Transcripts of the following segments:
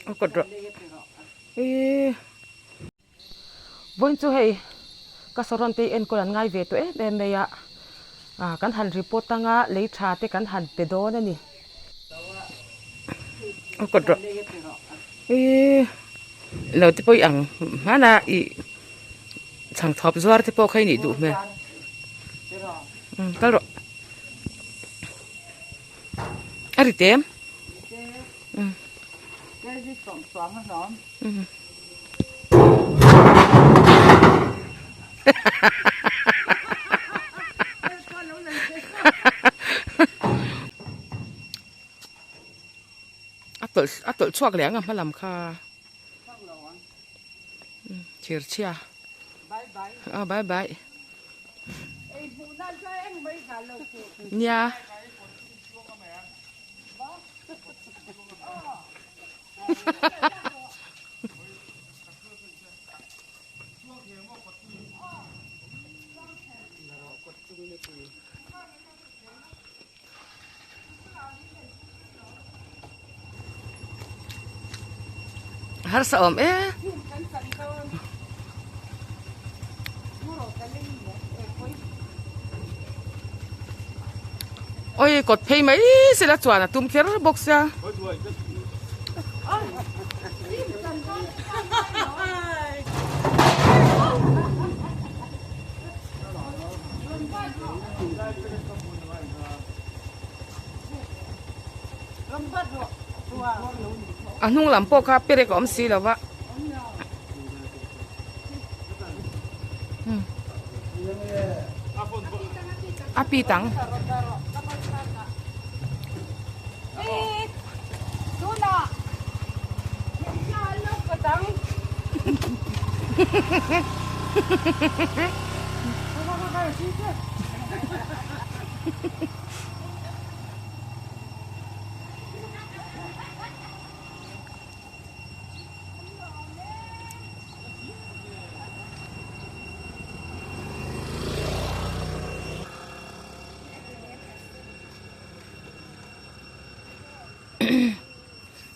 A kawt rawh ih vawiin chu hei ka saron te hi enkawl an ngai ve tawh em em mai a ah kan han report anga lei tha te kan han pe dawn a ni a kawt rawh ih lo te pawh i ang hmana ih chhangthawp zuar te pawh kha i nih duh hmel umm kal rawh. A ri tem. A tawlh a tawlh chhuak leh ang a hma lam kha thir chhia a bye bye nia Harsa awm e. Oi kawt phei mai sela chuan a tum kher bawk sia. A hnung lam pawh kha perek a awm si lo va. A pit ang.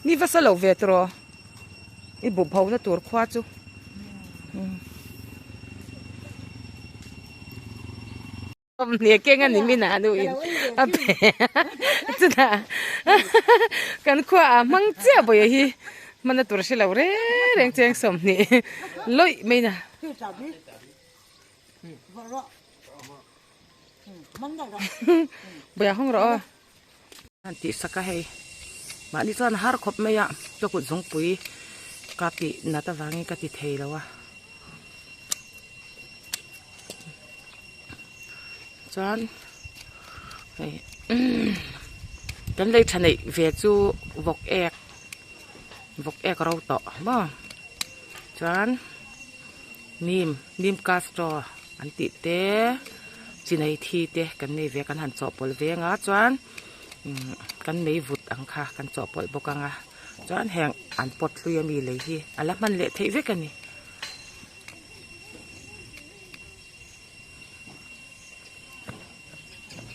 Ni va sa lo ve tawh i buh pho na tur khua chu. Awmhne keng a ni min a nu in a pe a chutah kan khua ah hmang chiah bawiha hi hmana tur hre lo reng reng cheng sawmhnih lawih mai na. Bawiha hawng rawh aw. An tih sak a hei mahni chuan a har khawp mai a ka kut zungpui ka tih nat avangin ka ti thei lo a chuan hei kan lei tha neih ve chu vawk ek vawk ek ro tawh maw chuan nim nim castro an tih te chinei thi te kan nei ve a kan han chawhpawlh ve anga chuan umm kan mei vut ang kha kan chawhpawlh bawk anga chuan heng an pawt hlui ami lei hi a la hman leh theih vek a ni.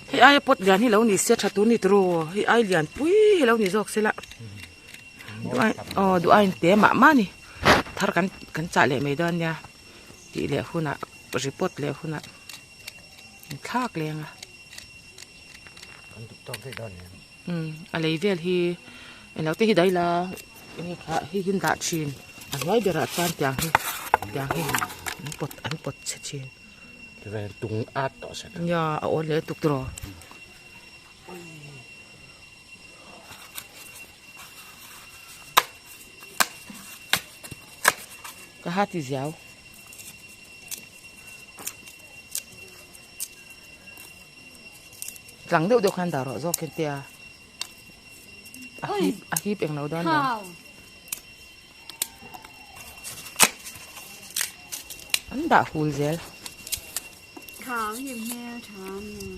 Hei aia pot lian hi lo ni se tha tur ni turu hei ai lian pui hi lo ni zawk se la duh ai aw duh aiin te mah mah a ni thar kan kan chah leh mai dawn nia tih leh hunah report leh hunah an thlak leng a umm a lei vel hi englo te hi dai la enge kha hei hi an dah thin a hnuai berah chuan tiang hi tiang hi an pawt an pawt chhe thin. Tung at tawh se. Nia a awn leh tuk tawh. Ka ha ti ziau. Tlang deuh deuh khan dah rawh zawk hian tia. A hip a hip eng lo dawn lo. An dah hul zel. Thau hi hmel tha ni.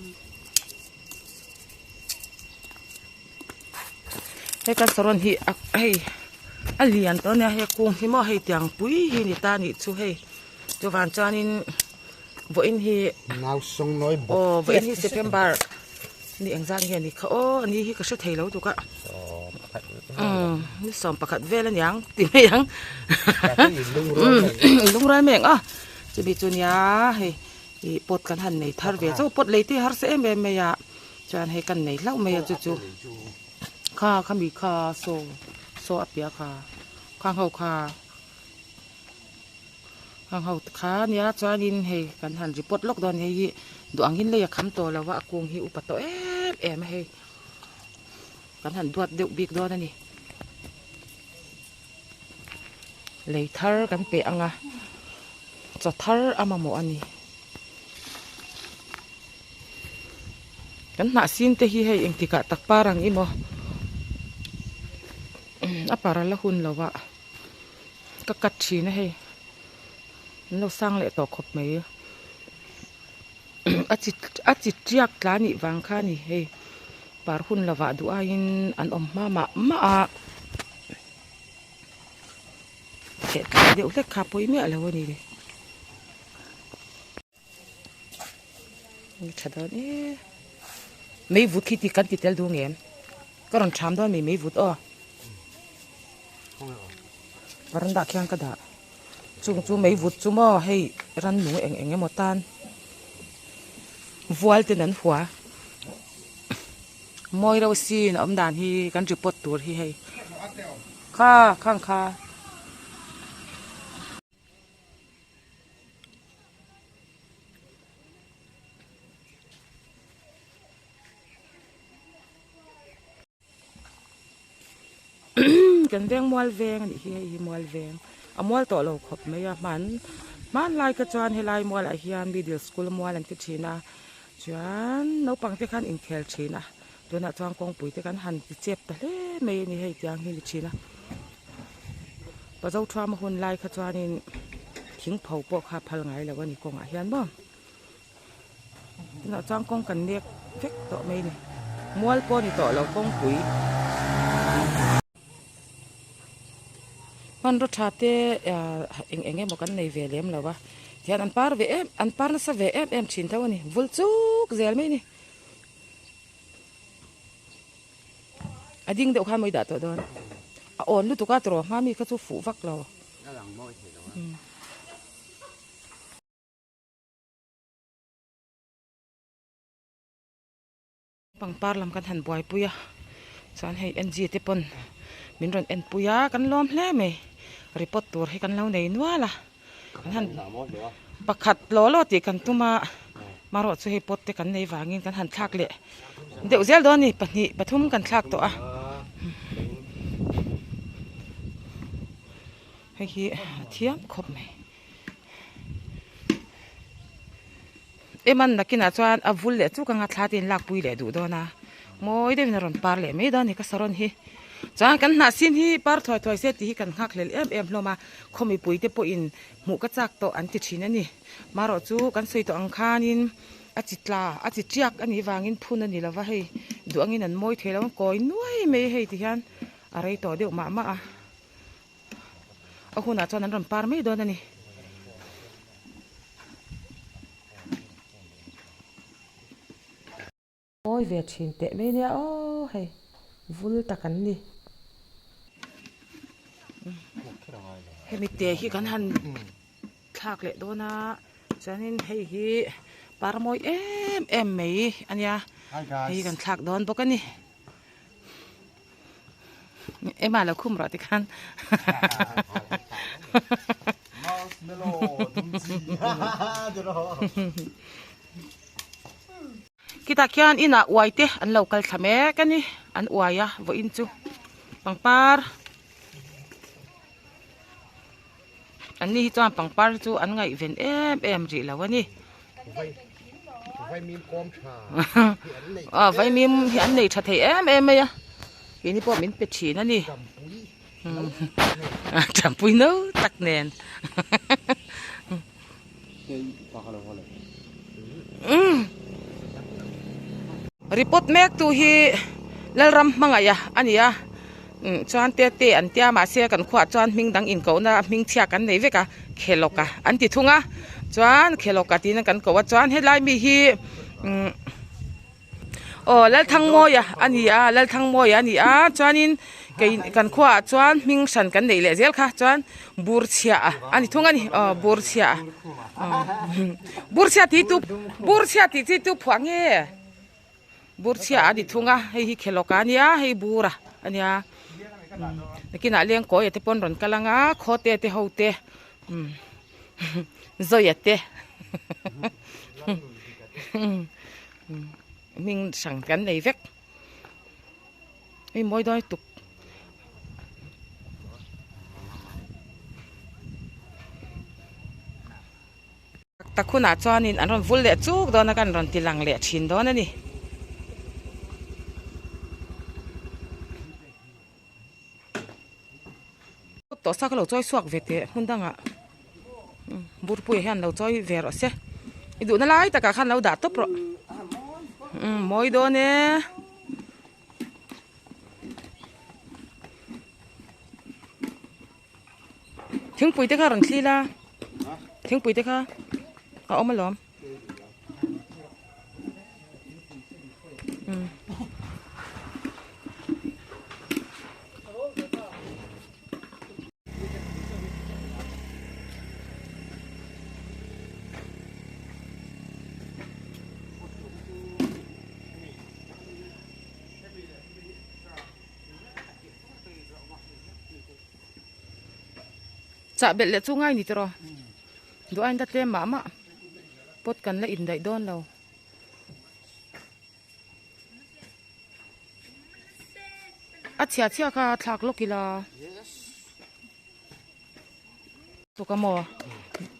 Hei kan saron hi a hei a lian tawh ania hei kung hi maw hei tiang pui hi ni ta nih chu hei chuvan chuanin vawiin hi Nau sawng nawi bawk aw vawiin hi September ni engzat nge ni kha aw ani hi ka hre thei lo tuk a. Umm ni 11 vel aniang ti mai ang lungrual mai ang a chumi chu nia hei ih pot kan han nei thar ve chauh pot lei te harsa em em mai a chuan hei kan nei hlauh mai a chu chu kha khami kha saw saw a piah kha khang ho kha khang ho te kha nia chuanin hei kan han report lawk dawn hei hi duh angin lei a kham tawh lo a a kung hi upa tawh em em a hei. Kan han duat deuh bik dawn a ni. Lei thar kan pe ang a, chaw thar a mamawh a ni. Kan hnah sin te hi hei engtikah tak par ang i maw? A par a la hun lo a, ka cut thin a hei. An lo sang leh tawh khawp mai. A chi a chi tiak tla nih vang kha a ni hei par hun lovah duh aiin an awm hma mah mah a theh tlai deuh hlek kha pawi miah lo a ni tha dawn e mei vut khi ti kan ti tel duh ngem ka rawn tham dawn mai mei vut aw varanda khian ka dah. Chung chu mei vut chu maw hei rannung eng eng emaw tan vual ten an hua mawi reuh sin a awm dan hi kan report tur hi hei kha khang kha. Kan veng mual veng a nih hi hei hi mual veng a mual tawh lo khawp mai a hman hmanlai kha chuan helai mualah hian middle school mual an ti thin a chuan naupang te khan inkhel thin a tunah chuan kawngpui te kan han ti chep ta hle mai a ni hei tiang hi ni thin a Pazothuama hun lai kha chuanin thingpho pawh kha phal ngai lo a ni kawngah hian maw. Tunah chuan kawng kan nek vek tawh mai a ni mual pawh a ni tawh lo kawngpui hmanraw tha te ah eng eng emaw kan nei ve lem lo a tihian an par ve em an par nasa ve em em thin tho a ni vul chuk zel mai a ni a ding deuh khan mawi dah tawh dawn a awn lutuk a tawrh hma mi kha chu fuh vak lo. Pangpar lam kan han buaipui a chuan hei N G te pawn min rawn en pui a kan lawm hle mai report tur hi kan lo nei nual a kan han pakhat law law tih kan tum a marawh chu hei pot te kan nei vangin kan han thlak leh deuh zel dawn a ni pahnih pathum kan thlak tawh a hei hi a thiam khawp mai. Eman nakinah chuan a vul leh chuk anga thla te in lakpui leh duh dawn a mawi deuhin a rawn par leh mai dawn a ni ka saron hi chuan kan hnah sin hi par thuai thuai se tih hi kan nghak hlel em em hlawm a khaw mipui te pawhin hmuh ka chak tawh an ti thin a ni marawh chu kan sawi tawh ang khanin a chi tla a chi tiak a nih vangin phun a ni lova hei duh angin an mawi thei lo a kawi nuai mai a hei ti hian a rei tawh deuh mah mah a. A hunah chuan an rawn par mai dawn a ni. Mawi ve thin teh mai nia aw hei vul tak an ni. Hemi te hi kan han thlak leh dawn a chuanin hei hi par mawi em em mai a nia hei hi kan thlak dawn bawk a ni. Ema lo khum rawh tikhan Khitah khian inah uai te an lo kal thla mek a ni an uai a vawiin chu pangpar an ni hi chuan pangpar chu an ngaihven em em rih lo a ni. Aw vaimim hi an nei tha thei em em mai a keini pawh min pe thin a ni tampui no tak nen report mek tu hi Lalram hmangaih a a ni a chuan te te an tia mahse kan khuaah chuan hming dang inkohna hming chhia kan nei vek a khelawka an ti thung a chuan khelawka tiin kan koh a chuan helai mi hi umm aw Lalthangmawia a ni a Lalthangmawia a ni a chuanin. Kei kan khuaah chuan hming hran kan neih leh zel kha chuan bur chhia a ni thung a ni aw bur chhia bur chhia tih tu bur chhia tih chi tu phuah nge bur chhia a ni thung a hei hi khelawk a nia hei bur a a nia nakinah leng kawi te pawn rawn kal ang a khawte te ho te umm zawia te hming hran kan nei vek. Hei mawi dawn tuk. Tak hunah chuanin an rawn vul leh chuk dawn a kan rawn ti lang leh thin dawn a ni. Tawh sa ka lo chawi chhuak ve teh hmun dangah burpui hian lo chawi ve rawh se i duhna lai takah khan lo dah tawp rawh umm mawi dawn e. Thingpui te kha rawn thli la thingpui te kha a awm alawm. Chah belh leh chu ngai ni tawh duh ain ta tlem mah mah pot kan la indaih dawn lo. A chhia chhia kha thlak lawk ila. Tuk a maw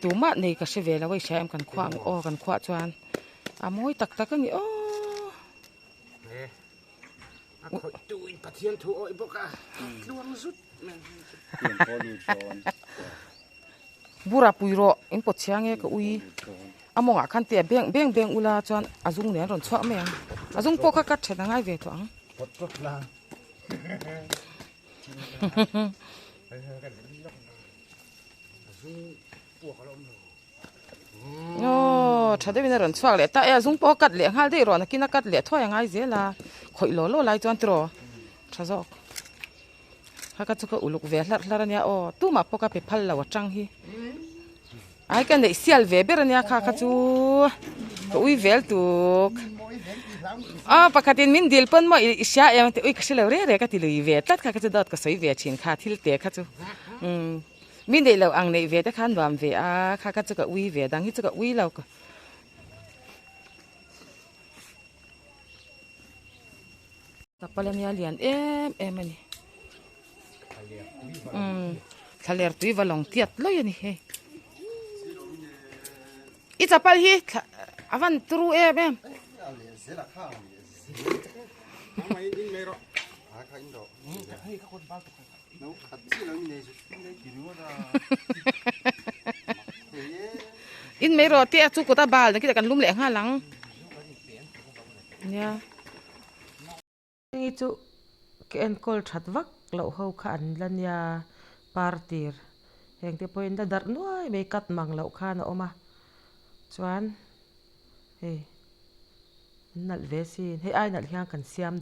tumah nei ka hre ve lo a i hria em kan khuah ang aw kan khuah chuan a mawi tak tak a ni aw. A khawih tu in Pathian thu awih bawk a tluang zut mai. Bura pui rawh in pawt chhia nge ka ui a mawngah khan te a beng beng beng ula chuan a zung nen rawn chhuak mai ang a zung pawh kha ka then a ngai ve tawh ang. Aw tha deuhin a rawn chhuak leh ta e a zung pawh a cut leh nghal daih rawh nakin a cut leh thuai a ngai zel a khawih law law lai chuan tiraw tha zawk. Kha ka chu ka uluk ve hlarh hlarh ania aw tumah pawh ka pe phal lo atang hi ai ka neih sial ve ber ania kha kha chu ka ui vel tuk a pakhatin min dil pawn maw i hria em ui ka hre lo reng reng ka ti lui ve tlat kha kha chu dawt ka sawi ve thin kha thil te kha chu umm mi neih loh ang neih ve te kha nuam ve a kha kha chu ka ui ve dang hi chu ka ui lo. Chapal ania lian em em a ni umm thlaler tui va lawng tiat lawi a ni hei i chapal hi thla a van turu em em. In mai rawh tih a chu kut a bal na khi kan lum leh nghal ang nia. Hei chu ka enkawl that vak loh ho kha an la nia par tir heng te pawhin la darh nuai mai cut mang loh khan a awm a chuan hei an nalh ve sin hei ai nalh hian kan siam.